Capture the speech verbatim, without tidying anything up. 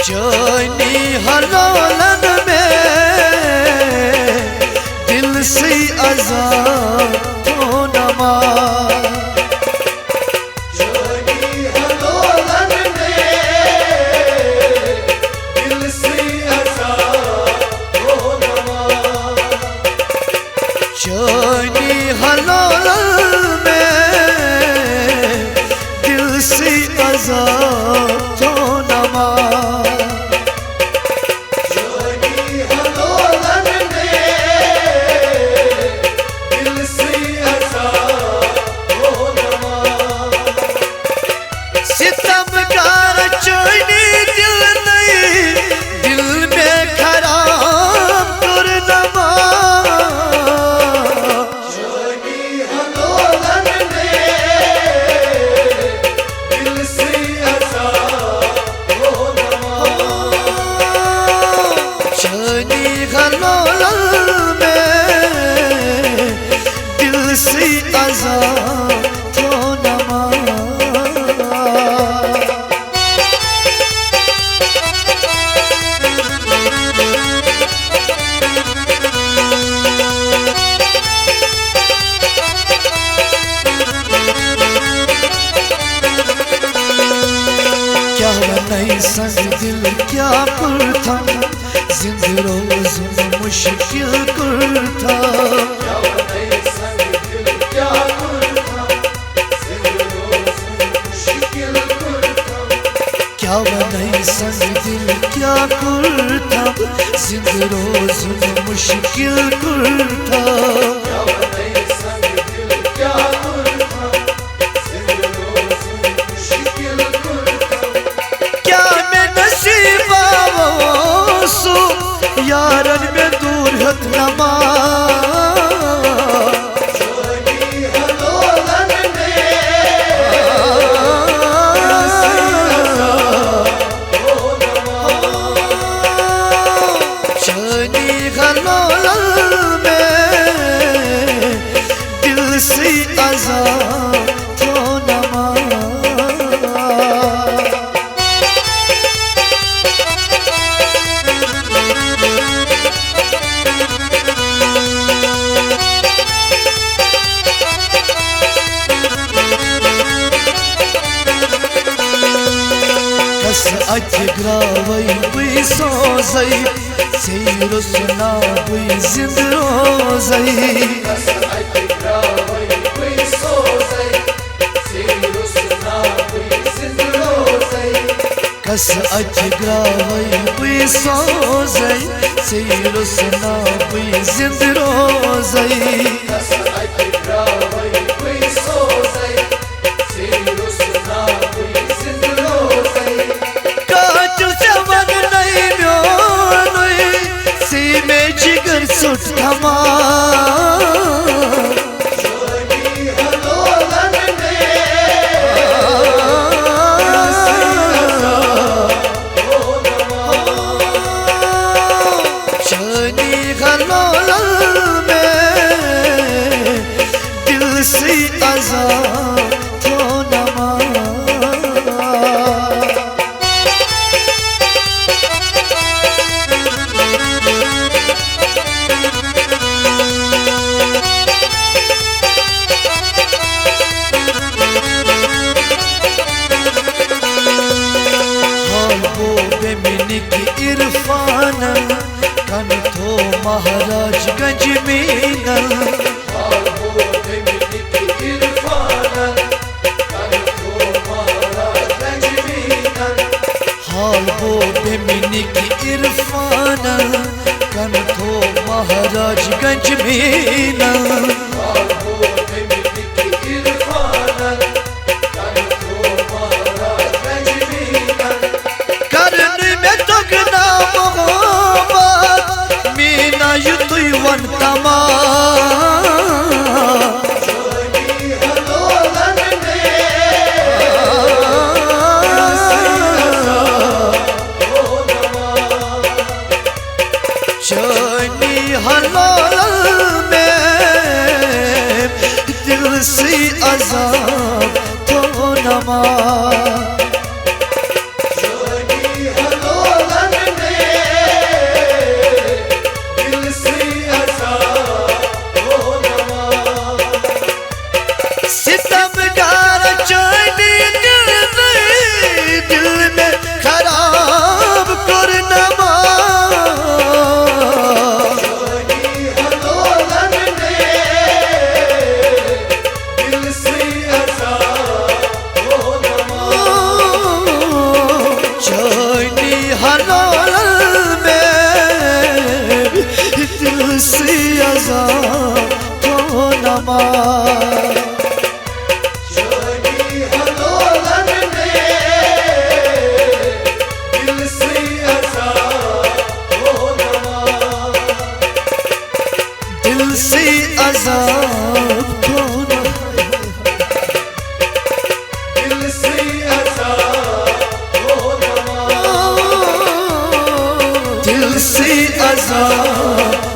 چٲنی حلالن مےٚ دِلسٕے عذاب تھوو نما۔ چٲنی حلالن مےٚ دِلسٕے عذاب تھوو نما۔ چٲنی حلالن مےٚ دِلسٕے عذاب تھوو نما۔ چٲنی حلالن مےٚ دِلسٕے عذاب تھوو نما۔ ستم کار چٲنی دِل نَے، دِل مےٚ خراب کوٚر نما۔ چٲنی حلالن مےٚ دِلسٕے عذاب تھوو نما۔ چٲنی حلالن مےٚ دِلسٕے عذاب تھوو نما۔ کیٛاہ وَنَے سنگ دِل کیٛاہ کوٚرتھم، زِندٕ روزُن مُشکِل کوٚرتھم۔ کیٛاہ وَنَے سنگ دِل کیٛاہ کوٚرتھم، زِندٕ روزُن مُشکِل کوٚرتھم۔ کیٛاہ وَنَے سنگ دِل کیٛاہ کوٚرتھم، زِندٕ روزُن مُشکِل کوٚرتھم۔ کیٛاہ وَنَے سنگ دِل کیٛاہ کوٚرتھم، زِندٕ روزُن مُشکِل کوٚرتھم۔ کیٛاہ مےٚ نصیٖبا اوس سُہ یارن مےٚ دوٗر ہیوٚت نما۔ چٲنی حلالن مےٚ دِلسٕے عذاب تھوو نما۔ چٲنی حلالن مےٚ دِلسٕے عذاب تھوو نما۔ کس اتھِ گراوے بٕے سوزے، ژے روٚس نا بٕے زِندٕ روزے۔ کس اتھِ گراوے بٕے سوزے، ژے روٚس نا بٕے زِندٕ روزے۔ کس اتھِ گراوے بٕے سوزے، ژے روٚس نا بٕے زِندٕ روزے۔ کس اتھِ گراوے بٕے سوزے، ژے روٚس نا بٕے زِندٕ روزے۔ قاتل ژےٚ وننَے میونُے، ژے مےٚ جگر ژوٚٹ تھما۔ چٲنی حلالن مےٚ دِلسٕے عذاب تھوو نما۔ چٲنی حلالن مےٚ دِلسٕے عذاب تھوو نما۔ حال گوٚو بیٚمِنِکۍ عرفانن، کن تھوو مہراج گنج مینن۔ حال گوٚو بیٚمِنِکۍ عرفانن، کن تھوو مہراج گنج مینن۔ حال گوٚو بیٚمِنِکۍ عرفانن، کن تھوو مہراج گنج مینن۔ حال گوٚو بیٚمِنِکۍ عرفانن، کن تھوو مہراج گنج مینن۔ کرنہٕ مےٚ توٚگ نا محبت، مینا یُتُے وَن تمام۔ چٲنی حلالن مےٚ دِلسٕے عذاب تھوو نما۔ چٲنی حلالن مےٚ عذاب